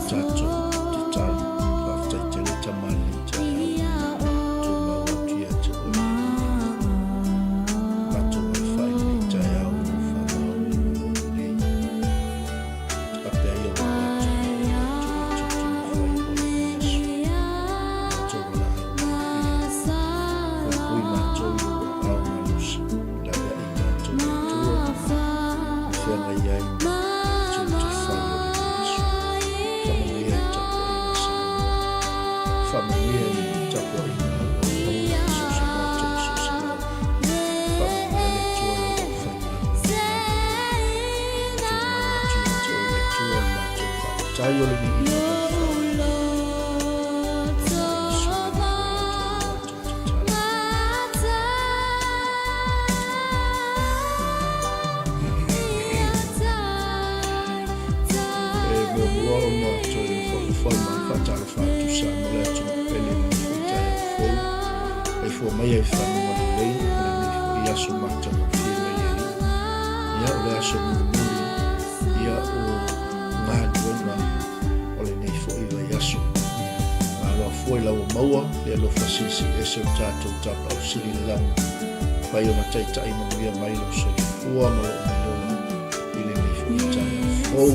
Tatou tatalo, faafetai tele tamalii taeao, tumau atu ia te oe. Matou alafai i lenei taeao i lou faamaoni ma lou lelei. Faapea ia ua matou le Atua i tautoga fai o lenei aso. Matou valaau mai ia puipui matou i lou aao malosi, laveai matou le Atua i feagai ai ma tiute fai o lenei aso. Faamanuia i tapuaiga a Samoa. Faamanuia i tapuaiga a au auauna i so o se maota ma so o se laoa. Faamanuia le Atua i lau aufaigaluega galulue. Tumau atu ia te oe le Atua le matou faafetai o le viiga ma le faamalo. Ona o Iesu le Alii o le matou tatalo. Amen. E muamua ona toe alofa ma faatalofa atu Samoa le atunuu pele i lenei foi taeao fou. E fua mai ai fanuga lelei o lenei foi aso matagofie mai le Alii. Ia o le aso mulimuli ia o galuega o lenei foi vaiaso. Malo afua i lau maua le alofa silisili ese o tatou Tapaau Sili i le lagi. Fai ona taitai manuia mai lou soifua ma lou maiola i lenei foi taeao fou.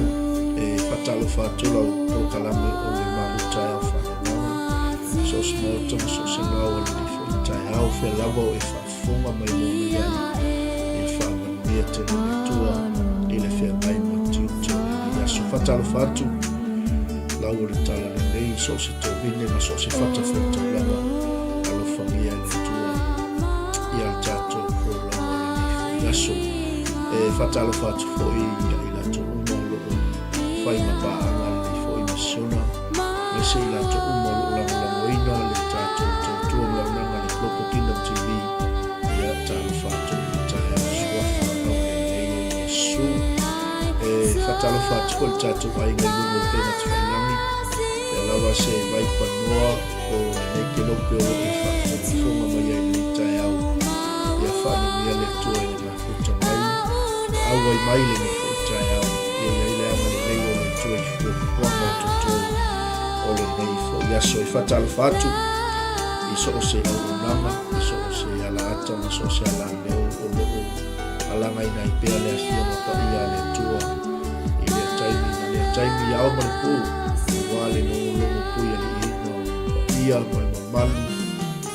E faatalofa atu lau polokalame o le Malu Taeao Faaleagaga. So o se maota ma so o se lao o lenei foi taeao, fea lava o e faafofoga mai moa mai ai. E faamanuia tele le Atua i le feagai ma tiute o lenei aso. Faatalofa atu lau o le tala lelei, so o se tovine ma so o se fata faitaulaga. Alofagia e le Atua ia le tatou folauga o lenei foi aso. E faatalofa atu foi ia i latou uma o lo o fai ma paaga lenei foi misiona, aemaise i latou uma o lo o lagolagoina le tatou tautua ma launaga le Global Kingdom TV. Ia talofa atu i le taeao suafa aulelei o Iesu. E faatalofa atu foi le tatou aiga i luga o upega tafailagi, pea lava se vaipanoa o lenei kelope o lo o e faafogafoga mai ai i lenei taeao. Ia faamanuia le Atua i le mafuta mai, auai mai lenei foi taeao, ia i ai le agalelei o le Atua i fuafuaga o totoe o lenei foi aso. E faatalofa atu i so o se auaunaga, i so o se alaata ma so o se alaleo o lo o alagaina ai pea le Afioga Paia a le Atua i lea taimi ma lea taimi, ao ma le pō, aua le logologo puialiiina o le paia ma le mamalu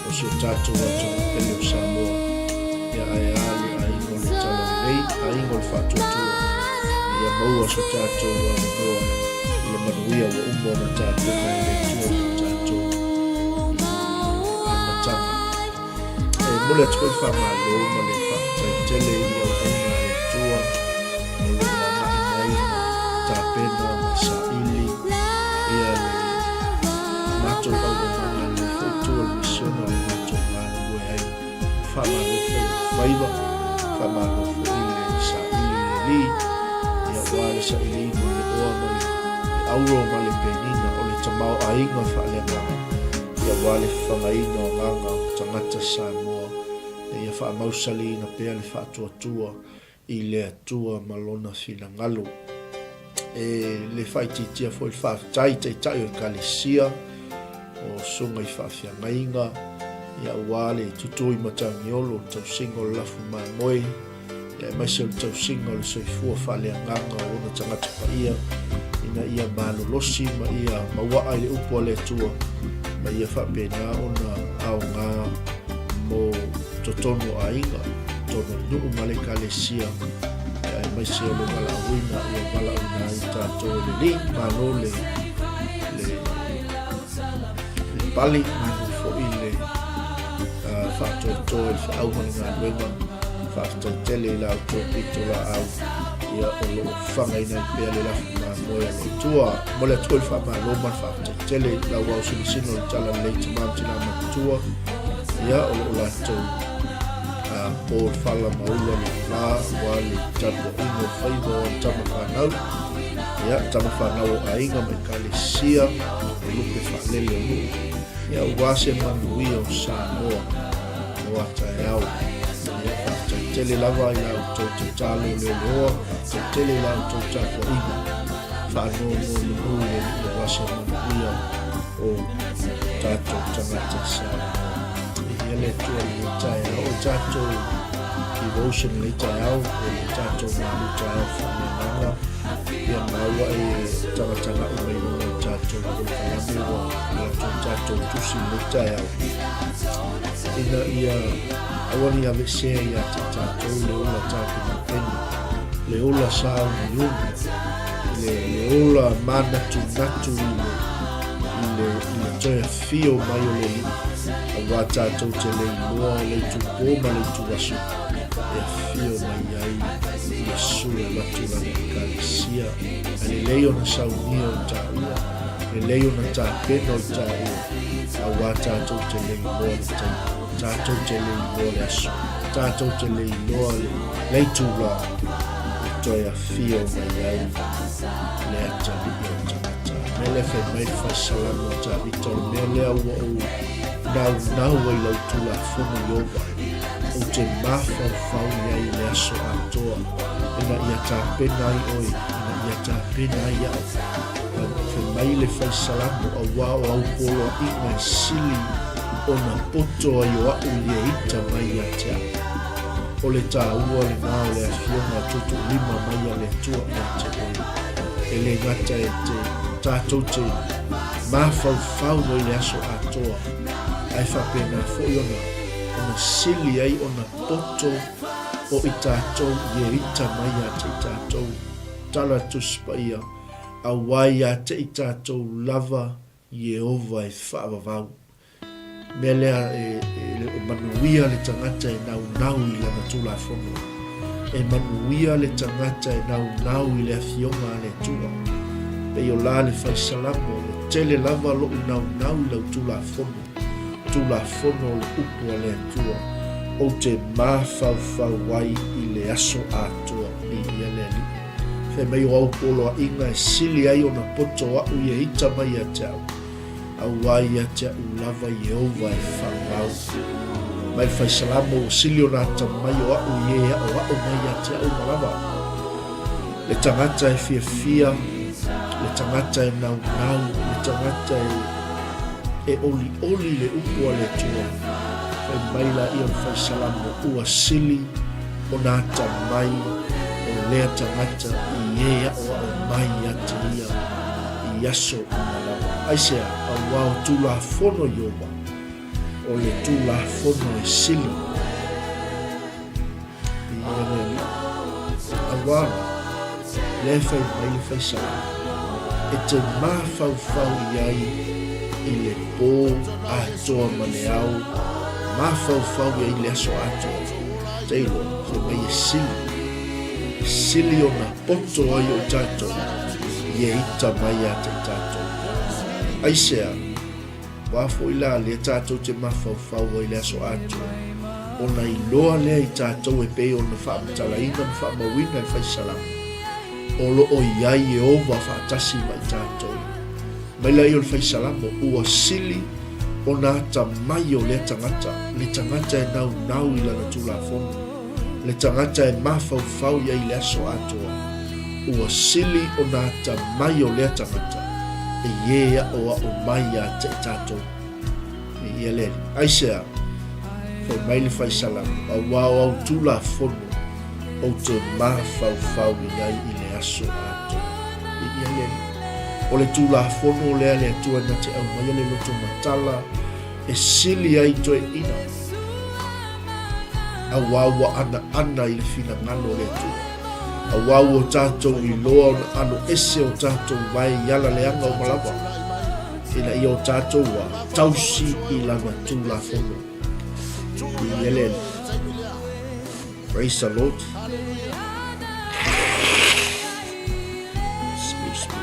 o si o tatou atunuu pele o Samoa. Ia ae a le aiga o le Talalelei, aiga o le Faatuatua, ia maua so tatou avanoa i le manuia ua uma ona tapena e le Atua mo tatou i le amataga. E momoli atu foi le faamalo ma le faafetai tele i auauna a le Atua o lo o agai mai ma tapena ma saili ia le matou auaunaga i lenei foi itu o le misiona o le matou galulue ai. Faamalo foi le faiva, faamalo foi le saili i le Alii, ia aua le sailiina o le oa ma le auro ma le penina o le tamaoaiga faaleagaga, ia aua le fafagaina o agaga o tagata Samoa, ina ia faamausaliina pea le faatuatua i le Atua ma Lona finagalo. E le faaitiitia foi le faafetai i Taitai o Ekalesia, o Susuga i Faafeagaiga, ia aua le tutu i Matagiolo, le tausiga o le lafu mamoe, ia aemaise o le tausiga o le soifua faaleagaga o ona tagata paia, ina ia malolosi ma ia mauaa i le upu a le Atua, ma ia faapena ona aoga mo totonu o aiga, totonu o le nuu ma le Ekalesia, aemaise o le valaauina ua valaauina ai tatou e le Alii. Malo le, le, le pale, malo foi le faatoatoa i le feau ma le galuega. Faafetai tele i la outou pitolaau, ia o lo o fagaina ai pea le lafu mamoe a le Atua. Momoli atu foi le faamalo ma le faafetai tele i lau ausinosino i le Talalelei Tama ma Tina Matutua, ia o lo o latou ia Paul Fala Maula le la aua le tapuaiga o faiva o ana tama fanau, ia, tama fanau o aiga ma ekalesia o lupe faalele o nuu, ia, aua se manuia o Samoa mo a taeao. Ia, faafetai tele lava i la outou tatalo leoleoa, faafetai tele i la outou tapuaiga faanonomanu i le Alii aua se manuia o tatou tagata Samoa. Viia le Atua i lenei taeao. O le tatou devotion i lenei taeao, o le tatou malu taeao faaleagaga, ia maua e tagatagai mai luga o tatou polokalame ua latou tatou tusi i lenei taeao, ina ia aua ne i aveesea ia te tatou le ola tapenapena, le ola sauniuni, le, le ola manatunatu i le, i le, i le toe afio mai o le Alii, auā tatou te le iloa o le itupō ma le ituaso e afio mai ai Iesu e avatu lana Ekalesia. Ae lelei ona saunia o tāua, lelei ona tapena o tāua, auā tatou te le iloa le taimi, tatou te le iloa le aso, tatou te le iloa le, le itulā e toe afio mai ai le atalii o tagata. Mea lea fai mai le faisalamo a Tavita, o le mea lea ua ou naunau ai lau Tulafono Ieova, ou te mafaufau i ai i le aso atoa, ina ia tapena ai oe, ina ia tapena ai au. Fai mai le faisalamo, auā o au poloaiga e sili ona poto ai o aʻu i e ita mai ia te au. O le tāua lenā o le afioga a tuutuulima mai a le Atua ia te oe. E le gata e te tātou te mafaufau ai le aso atoa, ae faapena foi ona ona sili ai ona poto o i tātou i e ita mai ia te i tātou. Tala Tusi Paia, auā ia te i tātou lava Ieova e faavavau. Mea lea e, e, e manuia le tagata e naunau i lana Tulafono. E manuia le tagata e naunau i le afioga a le Atua. Pei o la le faisalamo, ua tele lava loʻu naunau i lau Tulafono, Tulafono o le upu a le Atua, ou te mafaufau ai i le aso atoa. Viia le Alii. Fai mai o au poloaiga e sili ai ona poto aʻu ia ita mai ia te au, auā ia te aʻu lava Ieova e faavau. Mai le Faisalamo ua sili ona atamai o aʻu i e aʻoaʻo mai ia te aʻu ma lava. Le tagata e fiafia, le tagata e naunau, le tagata e, e olioli i le upu a le Atua. Fai mai la ia o le Faisalamo ua sili ona atamai o lea tagata i e aʻoaʻo mai ia te ia i aso uma lava. Aisea, auā o Tulafono Ieova, o le Tulafono e sili i ia le Alii. Auā la, lea e fai mai le faisala, e te mafaufau i ai i le pō atoa ma le ao, mafaufau i ai i le aso atoa. Te iloa, fai mai e sili, e sili ona poto ai o i tatou i e ita mai ia te i tatou. Aisea, wā foi la lea tatou te mafaufau ai le aso atoa, ona iloa lea i tatou e pei ona faamatalaina ma faamauina e le Faisalamo, o lo o i ai Ieova faatasi ma i tatou. Mai laia o le Faisalamo, ua sili ona atamai o lea tagata, le tagata e naunau i lana Tulafono, le tagata e mafaufau i ai i le aso atoa, ua sili ona atamai o lea tagata e ie aʻoaʻo mai ia te i tatou. Viia le Alii. Aisea? Fai mai le Faisalamo, auā o au Tulafono ou te mafaufau i ai i le aso atoa. Viia le Alii. O le Tulafono lea le Atua na te aumaia le loto matala e sili ai toeʻina, auā ua anaana i le finagalo o le Atua. Auā ua tatou iloa ona alo ese o tatou vae i ala leaga uma lava, ina ia o tatou ua tausi i lana Tulafono. Viia le Alii. Praise the Lord. Excuse me.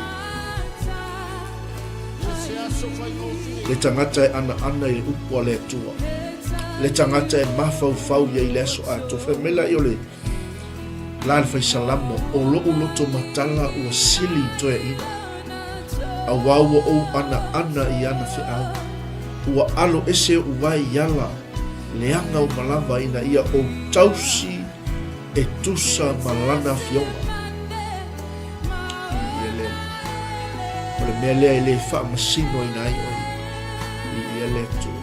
Le tagata e anaana i le upu a le Atua. Le tagata e mafaufau ia i le aso atoa. Fai mai laia o le la le fai Salamo, o lo'u loto matala ua sili i toeaiina, auā ua ou anaana i ana feau. Ua alo ese oʻu wae i ala leaga uma lava ina ia ou tausi e tusa ma lana afioga. I ia lea. O le mea lea e le faamasinoina ai oe. I ia le Atua.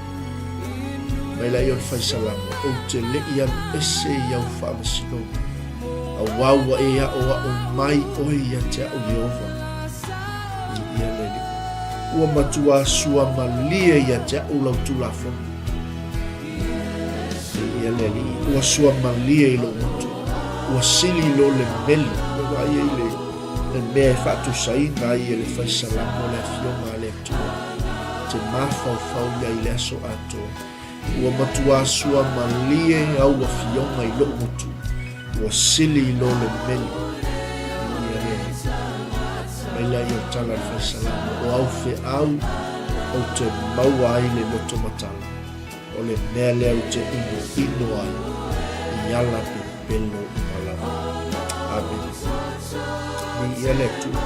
Mai laia o le fai Salamo, ou te le i alu ese i au faamasinoga, auā ua e aʻoaʻo mai oe ia te aʻu Ieova. I ia le Alii. Ua matuā suamalie ia te aʻu lau Tulafono. I ia le Alii. Ua suamalie i lou gutu. Ua sili i lo le meli. Ua vaai ai le, le mea e faatusaina ai e le fai Salamo le Afioga a le Atua. Te mafaufau ia i le aso atoa. Ua matuā suamalie au afioga i lou gutu. Ua sili i lo le meli. I ia le Alii. Mai lea i o tala le fai Salamo, o au feau ou te maua ai le loto matala. O le mea lea ou te inoino ai i ala pepelo uma lava. Amene. Viia le Atua.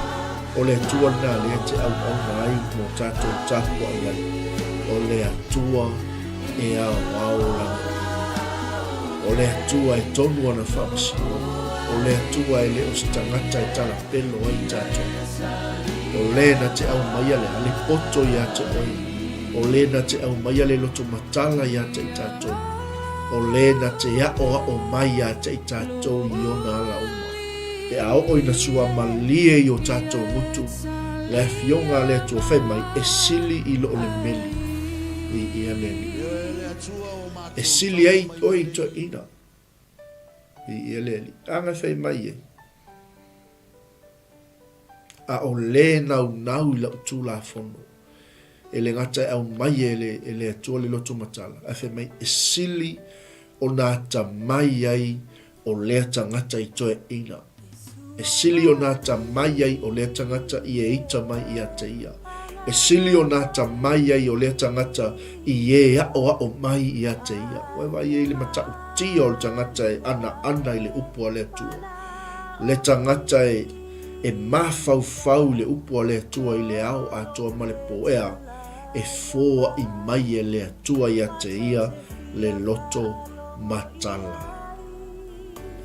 O le Atua lena lea e te auauna ai mo tatou tapuai ai. O le Atua e aoao lana ina. O le Atua e tonu ana faamasinoga. O le Atua e le o se tagata e talapelo ai tatou. O le na te aumaia le a le poto ia te oe. O lē na te aumaia le loto matala iā te i tātou. O lē na te aʻoaʻo mai iā te i tātou i ona ala uma. Pe a oo ina suamalie i o tātou gutu, le Afioga a le Atua fai mai, e sili i loo le meli i ia le Alii. E sili ai oe i toeʻina i ia le Alii. Aga e fai mai ai. A o lē naunau i la'u Tulafono, e le gata e aumai e le, e le Atua le loto matala, ae fai mai, e sili ona atamai ai o lea tagata i toeaiina. E sili ona atamai ai o lea tagata i e ita mai ia te ia. E sili ona atamai ai o lea tagata i e aʻoaʻo mai ia te ia. Ua e vaai ai i le matautia o le tagata e anaana i le upu a le Atua. Le tagata e, e mafaufau i le upu a le Atua i le ao atoa ma le po, ea, e foaʻi mai e le Atua ia te ia le loto matala.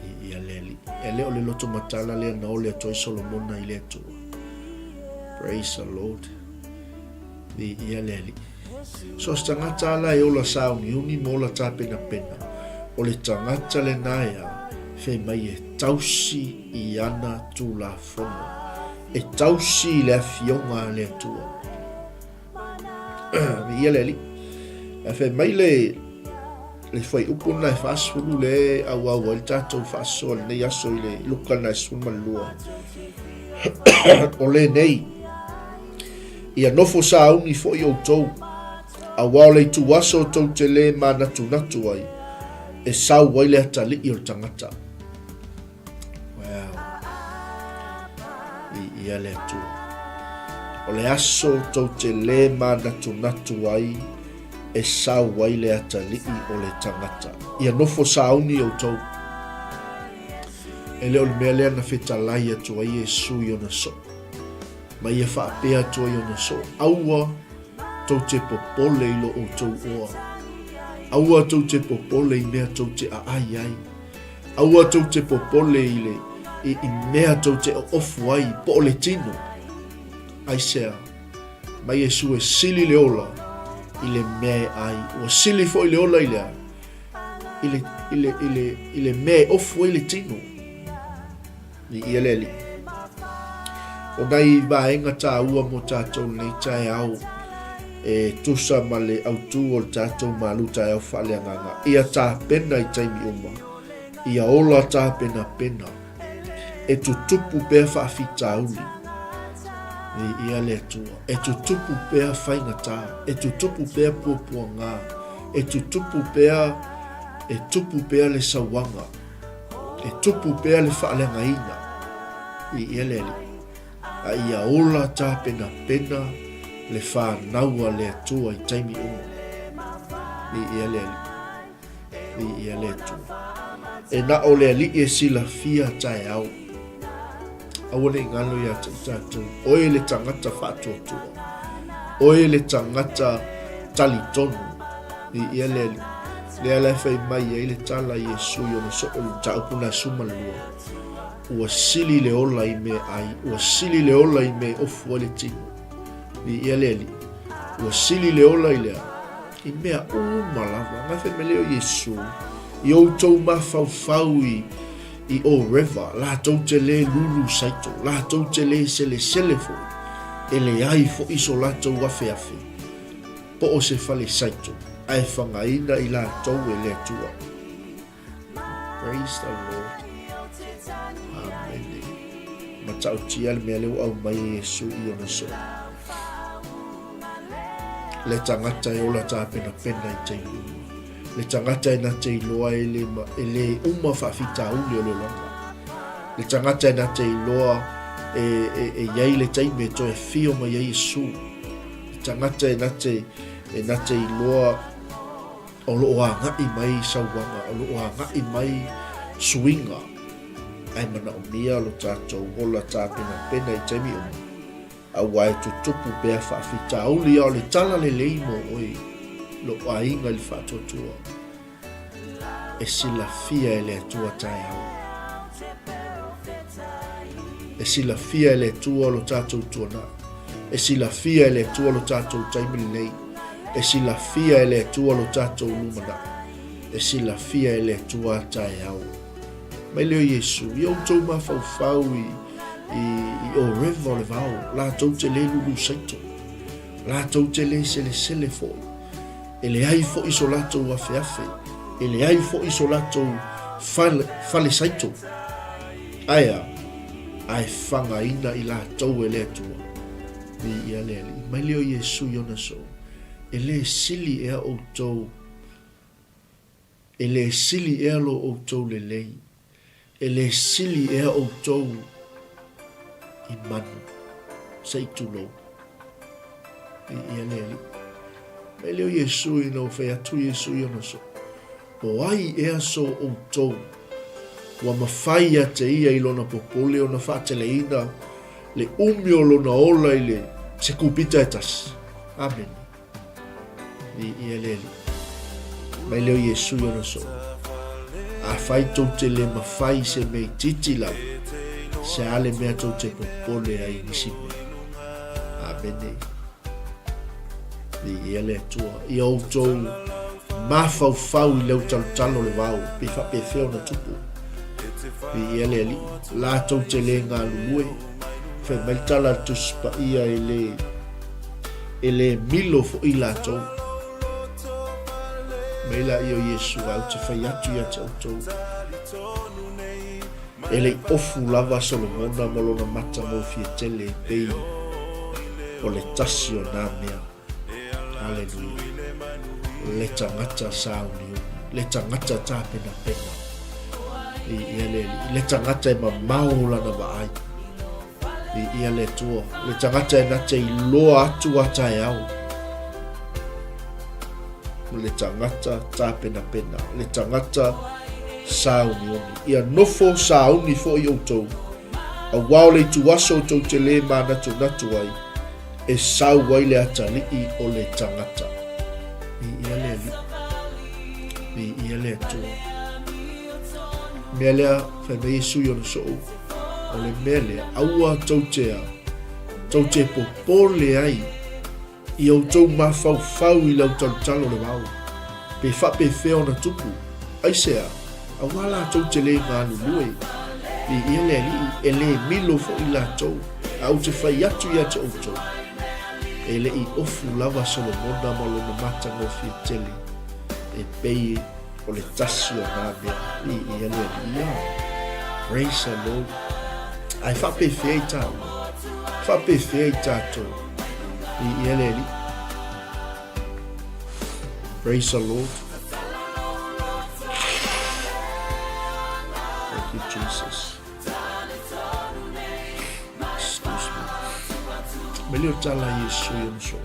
I ia le Alii. E le o le loto matala lea na ole atu ai Solomona i le Atua. Praise the Lord. I ia le Alii. So se tagata ala e ola sāuniuni ma ola tāpenapena, o le tagata lenā ea, fai mai e tausi i ana Tulafono, e tausi i le Afioga a le Atua. Viia le Alii. Ae fai mai le, le fuaiupu lena e 40 le auau ai le tatou faasoa lenei aso i le Luka lena e 12. O lenei, Ia nofo sauni foi outou, auā o le ituaso tou te lē manatunatu ai, e sau ai le atalii o le tagata. Wow. Viia le Atua. O le aso tou te lē manatunatu ai, e sau ai le atalii o le tagata. Ia nofo sauni outou. E le o le mea lea na fetalai atu ai Iesu i ona soo. Ma ia faapea atu ai ona soo, Aua tou te popole i lo outou oa. Aua tou te popole i mea tou te aai ai. Aua tou te popole i le i, i mea tou te oofu ai po o le tino. Aisea, mai Iesu e sili le ola i le mea e ai. Ua sili foi le ola i le a? I le, i le, i le, i le mea e ofu ai le tino. Viia le Alii. O nai vaega tāua mo tātou lenei taeao e tusa ma le autū o le tātou malu taeao faaleagaga. Ia tapena i taimi uma. Ia ola tapenapena. E tutupu pea faafitauli. Viia le Atua. E tutupu pea faigata. E tutupu pea puapuagā. E tutupu pea, e tupu pea le sauaga. E tupu pea le faaleagaina i ia le Alii, a ia ola tapenapena le fanau a le Atua i taimi uma i ia le Alii. Viia le Atua. E na o le Alii e silafia taeao. Aua ne i galo ia te i tatou, oe le tagata faatuatua, oe le tagata talitonu. Viia le Alii. Lea la e fai mai ai le tala a Iesu i ona soo i le mataupu na 12, Ua sili le ola i mea ai, ua sili le ola i mea e ofu ai le tino. Viia le Alii. Ua sili le ola i le a? I mea uma lava. Ngai fai mai lea o Iesu, i outou mafaufau i, i Oreva, latou te lē lulu saito, latou te lē selesele foi, e leai foi so latou afeafe, po o se fale saito, ae fagaina i latou e le Atua. Praise the Lord. Amene. Matautia le mea lea ua aumai e Iesu i ona soo. Le tagata e ola tapenapena i taimi uma. Le tagata e na te iloa e le, e le uma faafitauli o le olaga. Le tagata e na te iloa e, e, e iai le taimi e toe fio mai ai Iesu. Le tagata e na te, e na te iloa O lo o agai mai sauaga, o lo o agai mai suiga, ae manaomia lo tatou ola tapenapena i taimi uma, aua e tutupu pea faafitauli, a o le tala lelei mo oe, lou aiga i le faatuatua, e silafia e le Atua taeao. E silafia e le Atua lo tatou tuanai. E silafia e le Atua lo tatou taimi lenei. E silafia e le Atua lo tatou lumanai. E silafia e le Atua a taeao. Mai lea o Iesu, ia outou mafaufau i, i, i Oreva o le vao, latou te le lulu saito, latou te le selesele foi, e leai foi so latou afeafe, e leai foi so latou fale, fale saito. Ae a? Ae fagaina i latou e le Atua. Viia le Alii. Mai lea o Iesu i ona soo, E le sili ea outou, e le sili ea lo outou lelei, e le sili ea outou i manu, se i tulou. Viia le Alii. Mai lea o Iesu ina ua fai atu Iesu i ona soo, O ai ea so outou ua mafai ia te ia i lona popole ona faateleina le umi o lona ola i le se kupita e tasi? Amene. Viia le Alii. Mai lea o Iesu i ona soo. Afai tou te le mafai se mea itiiti lava, se a le mea tou te popole ai i nisi mea? Amene. Viia le Atua. Ia outou mafaufau i le autalotalo o le vao, pe faapefea ona tupu. Viia le Alii. Latou te le galulue. Fai mai le tala a le Tusi Paia e le, e le milo foi latou. Mai laia o Iesu, ae ou te fai atu ia te outou. E le i ofu lava Solomona ma lona matagofie tele e pei o le tasi o nā mea. Aleluia. Le tagata sauniuni, le tagata tapenapena. I ia le alii, le tagata e mamao lana vaai. I ia le Atua, le tagata e na te iloa atu a taeao. Le tagata tapenapena, le tagata sauniuni. Ia nofo sauni foi outou, auā o le ituaso tou te lē manatunatu ai, e sau ai le atalii o le tagata. Viia le Alii, viia le Atua. Mea lea, fai mai Iesu i ona soo, o le mea lea, aua tou te a, tou te popole ai, I outou mafaufau i le autalotalo o le vao, pe faapefea ona tupu, aisea, auā latou te le galulue, viia le Alii, e le milo foi latou, a ou te fai atu ia te outou, e le i ofu lava Solomona ma lona matagofie tele, e pei o le tasi o nā mea. Viia le Alii, ia. Praise the Lord. Ae faapefea i tāua? Faapefea i tātou? Viia le Alii. Praise the Lord. Thank you, Jesus. Excuse me. Me leo tala Iesu i ona soo.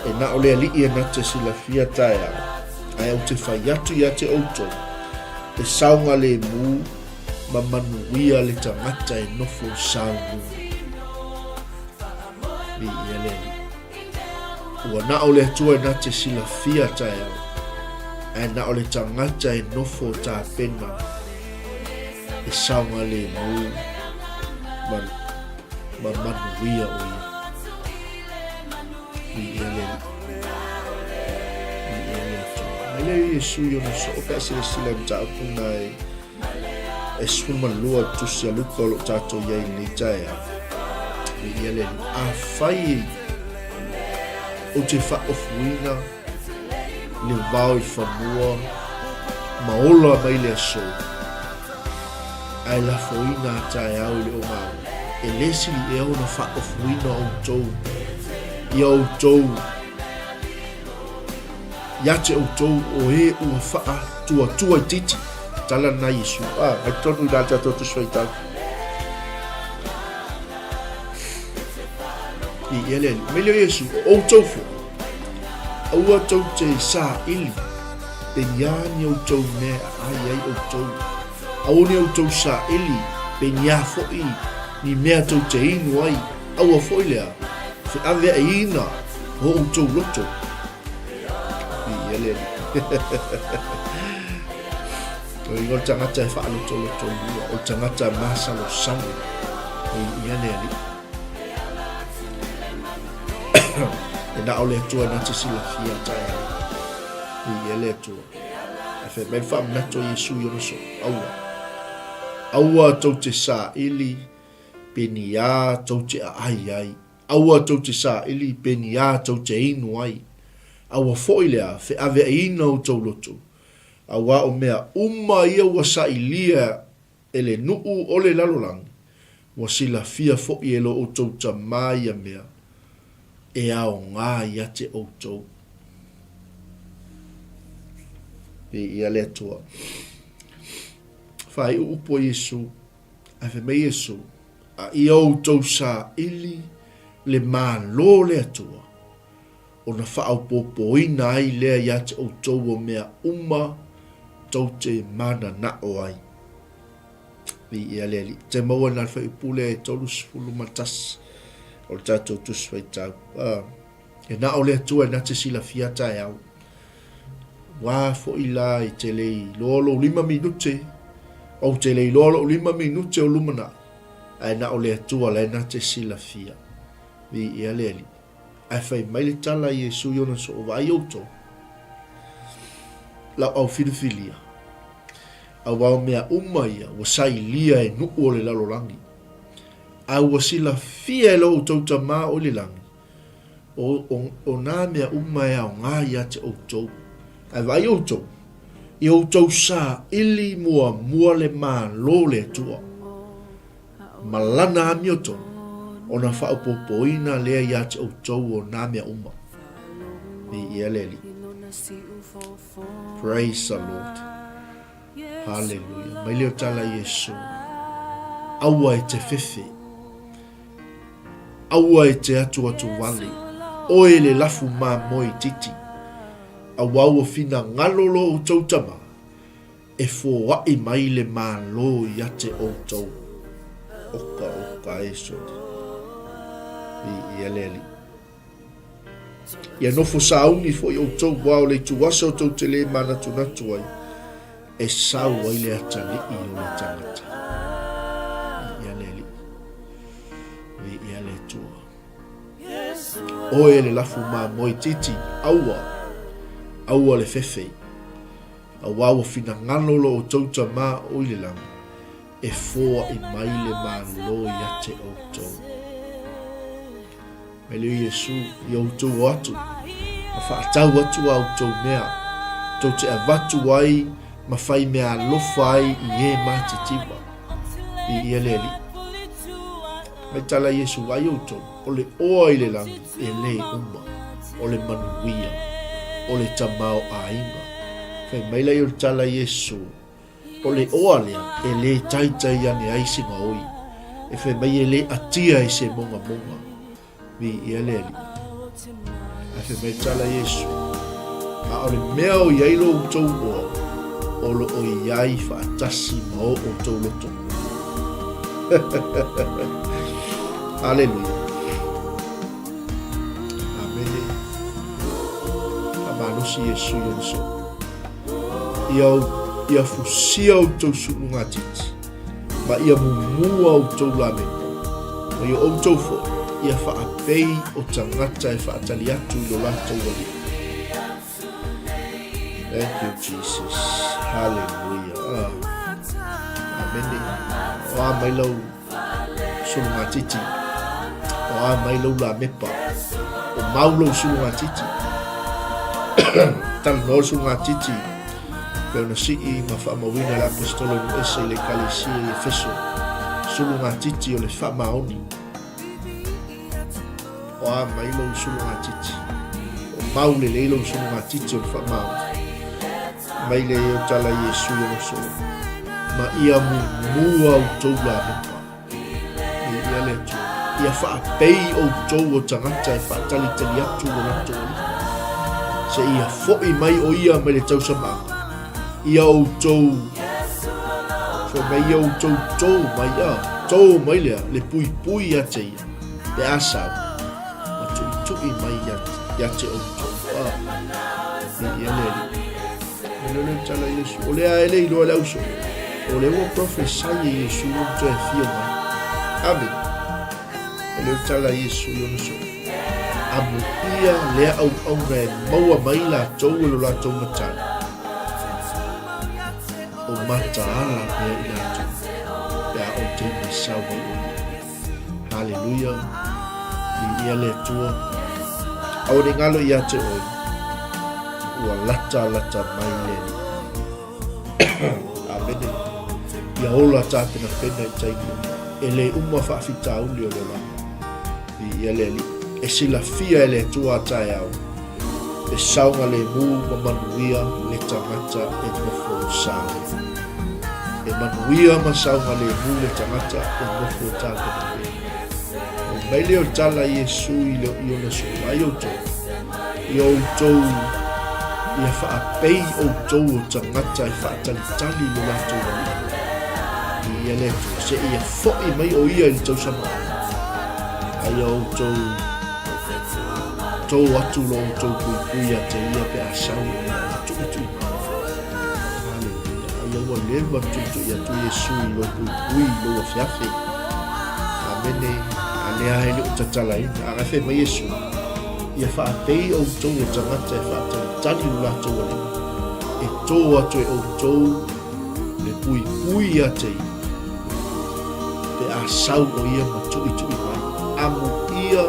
E na o le Alii e na te silafia taeao. Ae ou te fai atu ia te outou, e saogalemu ma manuia le tagata e nofo saunu. Viia le Alii. Ua na o le Atua na te silafia taeao, ae na o le tagata e nofo tapena e saogalemu ma, ma manuia o ia. Viia le Alii. Viia le Atua. Mai lea o Iesu i ona soo pe a silasila i mataupu na e e 12 tusi a Luka o lo o tatou i ai i lenei taeao. Viia le Alii. Afai ou te faaofuina le vao i fanua ma ola mai le aso, ae lafoina a taeao i le ogaoga, e le sili ea ona faaofuina outou ia outou ia te outou o e ua faatuatuaitiiti. Tala lena Iesu. Ah, mai tonu i la tatou Tusi Faitau. I ia le Alii. Mai lea o Iesu, o outou foi, aua tou te saili, penia ni outou mea e aai ai outou. Aua ni outou saili, penia foi ni mea tou te inu ai, aua foi lea, feaveaiina o outou loto. I ia le Alii. O le tagata e faalotoloto lua, o le tagata masalosalo. I ia le Alii. E na o le Atua na te silafia taeao. I ia le Atua. Ae fai mai le faamanatu a Iesu i ona soo, aua. Aua tou te saili peniā tou te aai ai. Aua tou te saili peniā tou te inu ai. Aua foi lea feaveaiina outou loto, auā o mea uma ia ua sailia e le nuu o le lalolagi, ua silafia foi e lo outou Tamā ia mea e aoga ia te outou. Viia le Atua. Faaiu upu a Iesu, ae fai mai Iesu, A ia outou saili le Malo o le Atua, ona faaopoopoina ai lea ia te outou o mea uma tou te mananao ai. Viia le Alii. Te maua i nā le fuaiupu lea e 31 o le tatou Tusi Faitau. Ah, e na o le Atua e na te silafia taeao. Wā foi la i te le iloa lou 5 minute, ou te le iloa lou 5 minute o lumanai, ae na o le Atua la e na te silafia. Viia le Alii. Ae fai mai le tala a Iesu i ona soo, Vaai outou, lau au filifilia, auā o mea uma ia ua sailia e nuu o le lalolagi, a ua silafia e lo outou Tamā o i le lagi, o, o, o nā mea uma e aoga ia te outou. Ae vaai outou, i outou saili muamua le Malo o le Atua, ma lana amiotonu, ona faaopoopoina lea ia te outou o nā mea uma. Viia le Alii. Praise the Lord. Hallelujah. Mai lea o tala Iesu. Aua e te fefe. Aua e te atu atu wale. Oe le lafu mamoe titi. Aua ua finagalo lo outou tama. E foaʻi mai le Malo ia te outou. Oka oka e soli. Viia le Alii. Ia nofo sauni foi outou aua o le ituaso tou te lē manatunatu ai, e sau ai le atalii o le tagata. Viia le Alii. Viia le Atua. Oe le lafu mamoe titi, aua, aua le fefe. Auā ua finagalo lo outou Tamā o i le lagi, e foaʻi mai le Malo ia te outou. Mai lea o Iesu ia outou o atu, ma faatau atu a outou mea, tou te avatu ai ma fai mea alofa ai i e matitiva. Viia le Alii. Mai tala Iesu, Vaai outou, o le oa i le lagi e lē uma, o le manuia, o le tamaoaiga. Fai mai la ia o le tala Iesu, o le oa lea e lē taitai ane ai se gaoi, e fai mai e lē atia i se mogamoga. Viia le Alii. Ae fai mai le tala Iesu, A o le mea o i ai lo outou oa, o lo o i ai faatasi ma o outou loto. Aleluia. Amene. Faamalosi Iesu i ona soo. Ia, ia fusia outou sulugatiti, ma ia mumua outou lameko, ma ia outou foi, ia faapei o tagata e faatali atu i lo latou Alii. Thank you, Jesus. Hallelujah. Ah. Amene. O a mai lau sulugatiti. O a mai lau lamepa. O mau lou sulugatiti. Talanoa le sulugatiti. Pei ona sii ma faamauina le Aposetolo i Nu'u Ese i le Ekalesia i Efeso. Sulugatiti o le faamaoni. O a mai lou sulugatiti. O mau lelei lou sulugatiti o le faamaoni. Mai le o tala Iesu i ona soo. Ma ia mumu outou lamepa. Viia le Atua. Ia faapei outou o tagata e faatalitali atu lo latou Alii. Seia foi mai o ia mai le tausamaaga. Ia outou foi mai ia outou tō mai a tō mai lea le puipui ia te ia pe a sau ma tuitui mai ia, ia te outou a viia le Alii. Me le le tala Iesu. O lea e le iloa le auso. O le ua profesai e Iesu o toe fio mai. Amen. E le tala Iesu i ona soo. Amu ia lea auauna e maua mai latou e lo latou matai. O mataala pea i latou. Pe a o te sau mai o ia. Haleluia. Viia le Atua. Aua ne i galo ia te oe. Ua lata lata mai le Alii. Amene. Ia ola tapenapena i taimi uma. E le uma faafitauli o le olaga. Viia le Alii. E silafia e le Atua a taeao. E saogalemu ma manuia le tagata e nofo i Salemu. E manuia ma saogalemu le tagata e nofo tapenapena. Fai mai lea o le tala a Iesu i le i ona soo ai outou, ia outou ia faapei outou o tagata e faatalitali lo latou Alii. Viia le Atua, seia foi mai o ia i le tausaga. A ia outou Tou atu lo outou puipui ia te ia pe a sau o ia ma tuitui mai. Haleluia. Aia ua leva ona tuitui atu Iesu i lou puipui i lou afeafe. Amene. A lea e le o tatalaina. A fai mai Iesu, ia faapei outou o tagata e faatalitali lo latou Alii, e tō atu e outou le puipui ia te ia, pe a sau o ia ma tuitui mai. Amuia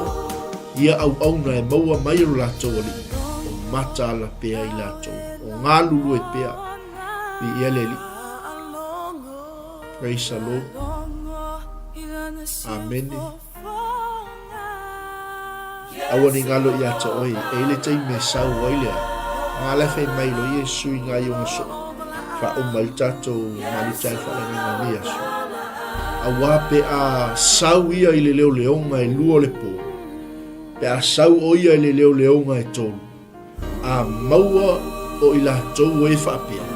Ia auauna e maua mai e lo latou alii, o mataala pea i latou, o galulue pea. Viia le Alii. Praise the Lord. Amene. Aua ne i galo ia te oe, e i le taimi e sau ai lea, nga la fai mai lo Iesu i nga ionga soo, faauma ai le tatou maluta e faaleagaga i lenei aso. Auā pe a sau ia i le leoleoga e lua o le pō, pe a sau ʻo ia i le leoleoga e tolu, a maua o i latou e faapea,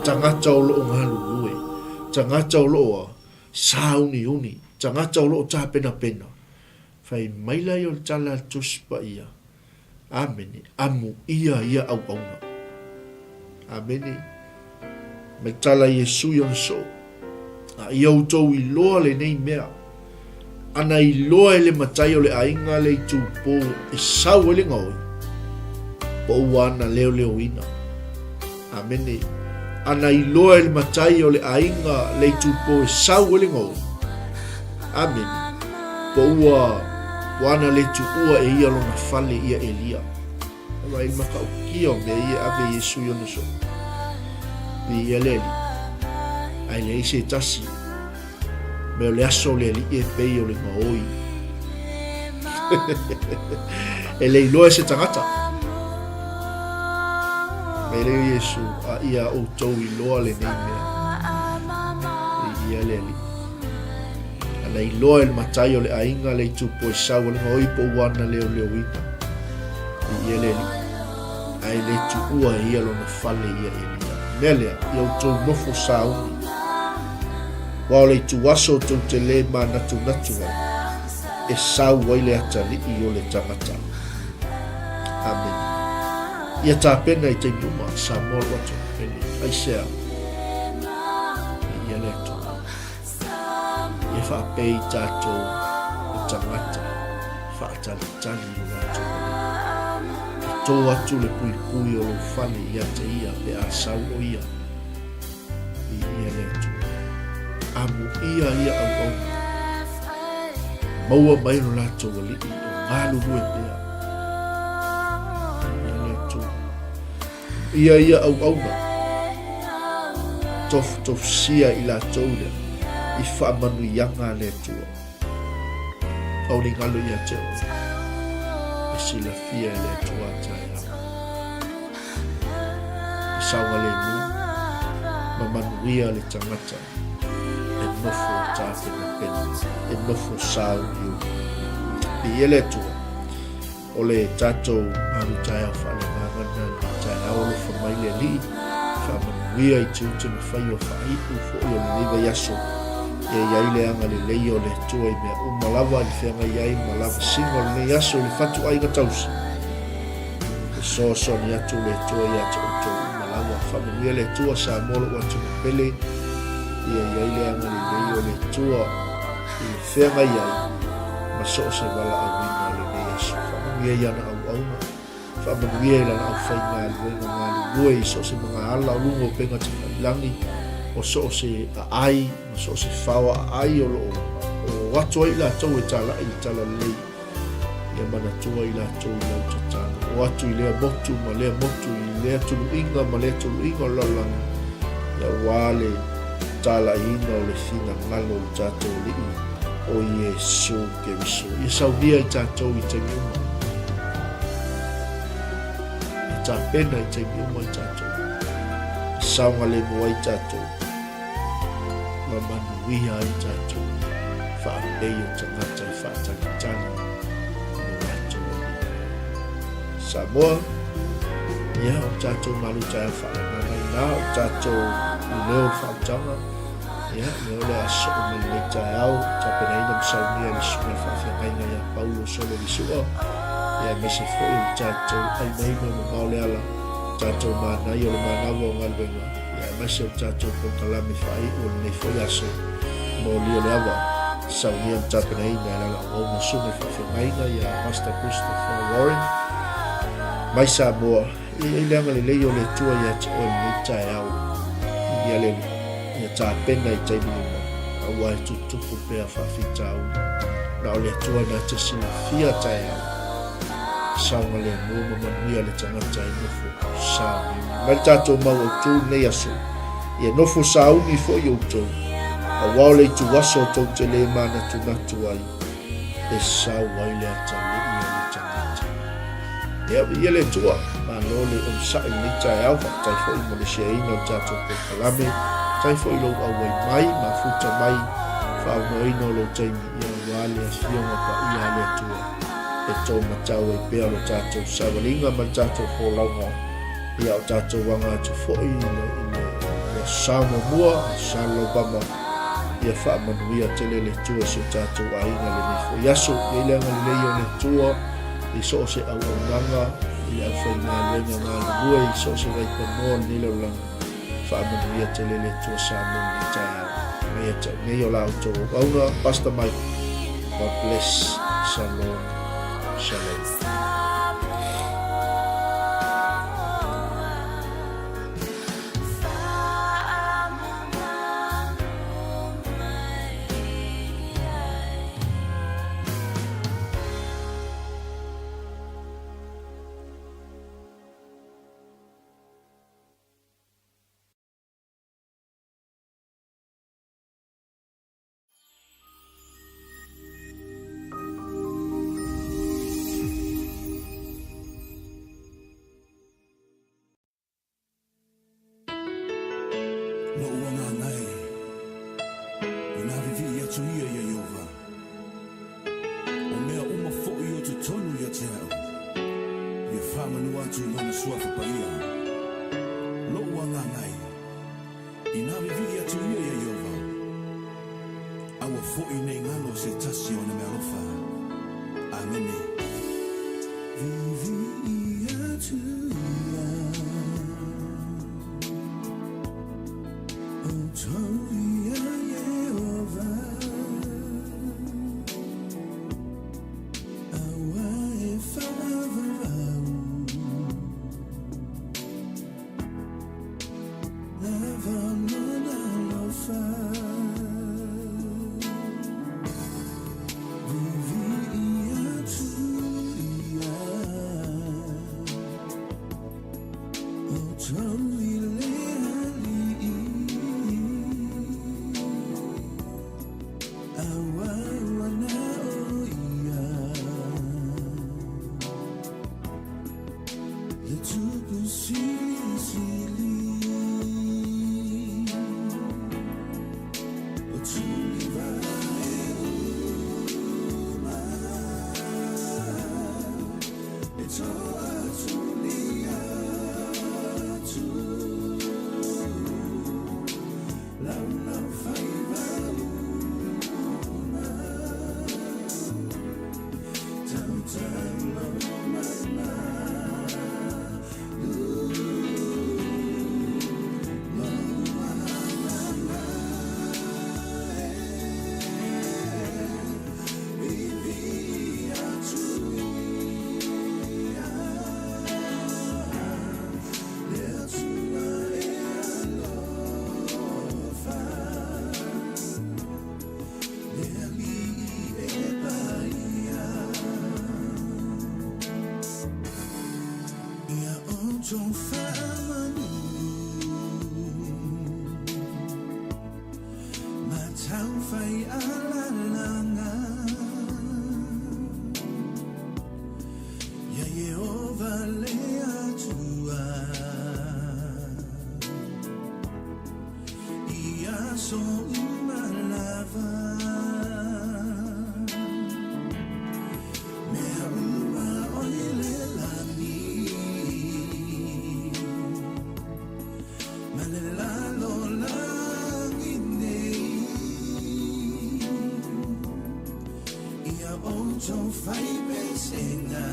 Tagata o lo o galulue, tagata o lo o sāuniuni, tagata o lo o tapenapena, fai maila ia o le tala a le Tusi Paia, Amene, amuia ia auauna. Amene. Mai tala Iesu i ona soo. A ia outou iloa lenei mea. Ana iloa e le matai o le aiga le itupō e sau ai le gaoi, po ua ana leoleoina. Amene. Ana iloa e le matai o le aiga le itupō e sau ai le gaoi. Amene. Po ua ua ana le tuua e ia lona fale ia Elia. Vaai le matautia o mea ia e ave Iesu i ona soo. Viia le Alii. Ae leai se tasi. Mea o le aso o le Alii e pei o le gaoi. E le iloa e se tagata. Mai lea o Iesu, a ia outou iloa lenei mea. Viia le Alii. Ana iloa e le matai o le aiga le itupo e sau a le gaoi po ua ana leoleoina. Viia le Alii. Ae le tuua e ia lona fale ia Elia. Mea lea, ia outou nofo sauni. Aua o le ituaso tou te lē manatunatu ai, e sau ai le atalii o le tagata. Amene. Ia tapena i taimi uma, Samoa lou atunuu pele. Aisea? Viia le Atua. Ia faapei tatou o tagata faatalitali i lo latou alii. E tō atu le puipui o lou fale ia te ia pe a sau o ia. Viia le Atua. Amuia ia auauna. Maua mai lo latou alii o galulue pea. Viia le Atua. Ia ia auauna, tofutofusia i latou lea i faamanuiaga a le Atua. Aole i galo ia te oe, e silafia e le Atua a taeao. E saogalemu ma manuia le tagata e nofo tapenapena, e nofo sauniuni. Viia le Atua. O le tatou malu taeao faaleagaga lena i lenei taeao, alofa mai le Alii, faamanuia i tiute ma faiva faaiu foi o lenei vaiaso. Ia i ai le agalelei o le Atua i mea uma lava i le feagai ai ma lavasiga o lenei aso i le fatuaiga tausi. Fesoasoani atu le Atua ia te outou uma lava. Faamanuia le Atua Samoa lou atunuu pele. Ia i ai le agalelei o le Atua i le feagai ai ma so o se valaauina o lenei aso. Faamanuia i ana auauna, faamanuia i lana aufaigaluega galulue i so o se magaala o luga o upega tafailagi, o so o se aai ma so o se fao aai o lo o o atu ai i latou e talai i le talalelei. Ia manatua i latou i lau tatalo. O atu i lea motu ma lea motu, i lea tuluiga ma lea tuluiga o le lalolagi, ia aua le talaiina o le finagalo o le tatou Alii o Iesu Keriso. Ia saunia i tatou i taimi uma. Ia tapena i taimi uma i tatou. Ia saogalemu ai tatou. Ma manuia ai tatou. Faapei o tagata e faatalitali i lo latou Alii. Samoa, ia, o tatou malu taeao faaleagaga ina, o tatou leo o le faautaga, ia, lea o le a soo mai lenei taeao, tapenaina ma saunia e le Susuga i le Faafeagaiga ia Paulo Solo Lisua, ia, aemaise foi o le tatou aimaina mamao le ala, tatou manaia o le manava o galuega, ia, aemaise o le tatou polokalame faaiu o lenei foi aso, molia le ava, saunia ma tapenaina e lana auauna Susuga i le Faafeagaiga ia Pastor Christopher Warren, mai Samoa, e i ai le agalelei o le Atua ia te oe lenei taeao, ia le ia tapena i taimi uma, aua e tutupu pea faafitauli. Na o le Atua na te silafia taeao, saogalemu ma manuia le tagata e nofo sauni. Mai le tatou mau autu lenei aso, ia nofo sauni foi outou, aua o le ituaso tou te lē manatunatu ai, e sau ai le atalii o le tagata. Ia, viia le Atua, malo le onosai i lenei taeao, faafetai foi mo le shareina o le tatou polokalame, faafetai foi i lou auai mai, mafuta mai, faaaunoaina o lou taimi, ia aua le Afioga Paia a le Atua e taumatau ai pea lo tatou savaliga ma le tatou folauga, ia o tatou aga atu foi i le, i le, le Aso Sa muamua, Aso Sa Laupama, Ia faamanuia tele le Atua i si o tatou aiga lenei foi aso. Ia i le agalelei o le Atua i so o se auaunaga, i le aufaigaluega galulue i so o se vaipanoa o lenei lalolagi. Faamanuia tele le Atua Samoa i lenei taeao. Mai ia te au nei o la outou auauna, Pastor Mike. God bless. Shalom. Shalom. Lou agaga e, inā vivii atu ia iā Ieova, o mea uma foʻi o totonu ia te aʻu, ia faamanu atu i Lona suafa. Aua fo'i nei galo se tasi o ona meaalofa. Amene. Viviia atu ia, outou ia Ieova, aua e faavavau lava lona alofa. Viviia atu ia, outou i le Alii, aua ua na o ia le Tupu Silisili. O tulivae uma e toatuli atu laulaufaiva uma tautalo mamalu lou agaga e viviia atu ia le Atua e alofa le Alii e paia. Ia outou faamanu ma taufai alalaga ia Ieova le Atua i aso uma lava. Mea uma o i le lagi ma le lalolagi nei ia outou faipesega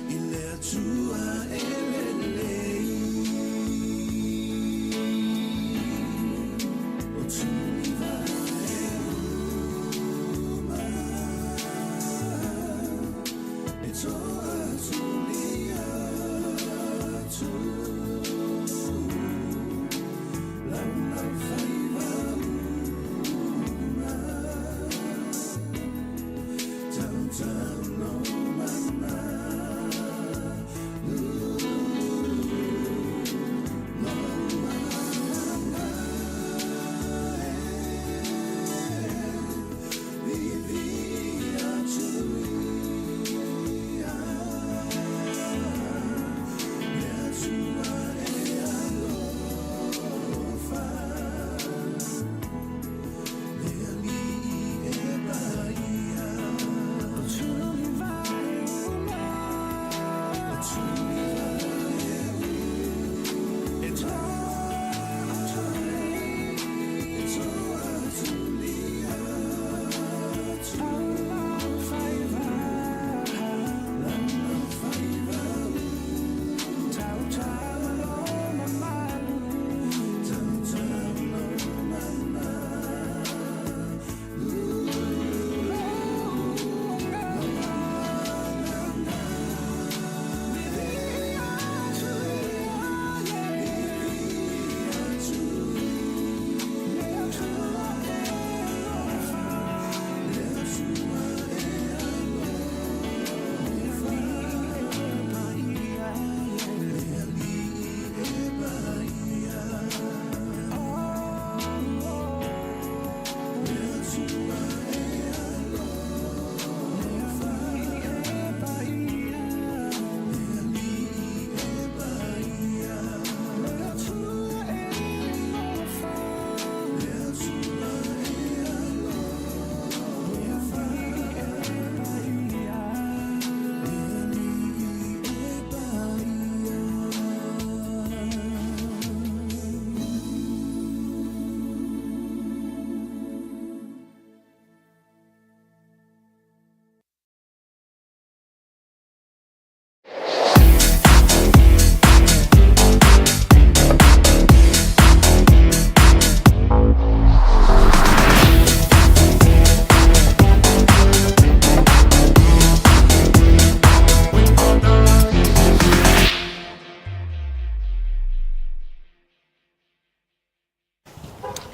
i le Atua e lelei. O tulivae uma e toatuli atu laulaufaiva uma tautalo mamalu lou agaga e viviia atu ia le Atua e alofa.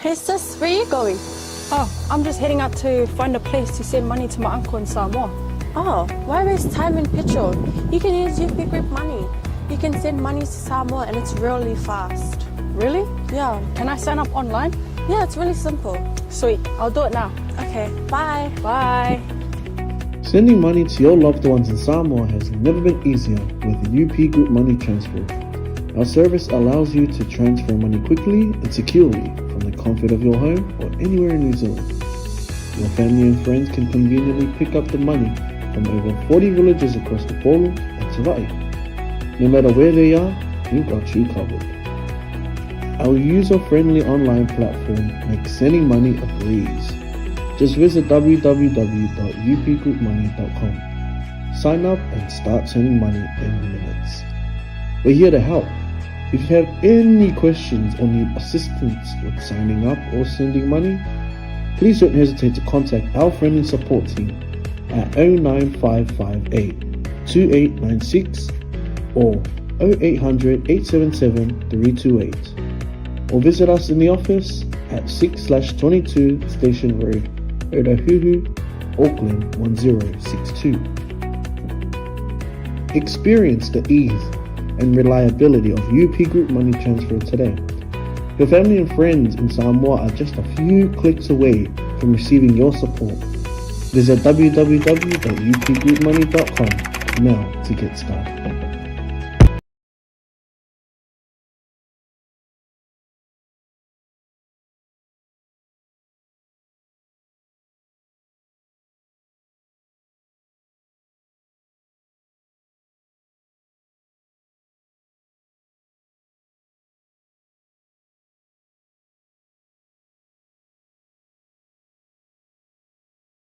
Hey sis, where are you going? Oh, I'm just heading out to find a place to send money to my uncle in Samoa. Oh, why waste time and petrol? You can use UP Group Money. You can send money to Samoa and it's really fast. Really? Yeah. Can I sign up online? Yeah, it's really simple. Sweet, I'll do it now. Okay, bye. Bye. Sending money to your loved ones in Samoa has never been easier with UP Group Money Transfer. Our service allows you to transfer money quickly and securely from the comfort of your home or anywhere in New Zealand. Your family and friends can conveniently pick up the money from over 40 villages across Upolu and Savaii. No matter where they are, we've got you covered. Our user-friendly online platform makes sending money a breeze. Just visit www.upgroupmoney.com. Sign up and start sending money in minutes. We're here to help. If you have any questions or need assistance with signing up or sending money, please don't hesitate to contact our friendly support team at 09558 2896 or 0800 877 328 or visit us in the office at 6/22 Station Road, Otahuhu, Auckland 1062. Experience the ease and reliability of UP Group Money Transfer today. Your family and friends in Samoa are just a few clicks away from receiving your support. Visit www.upgroupmoney.com now to get started.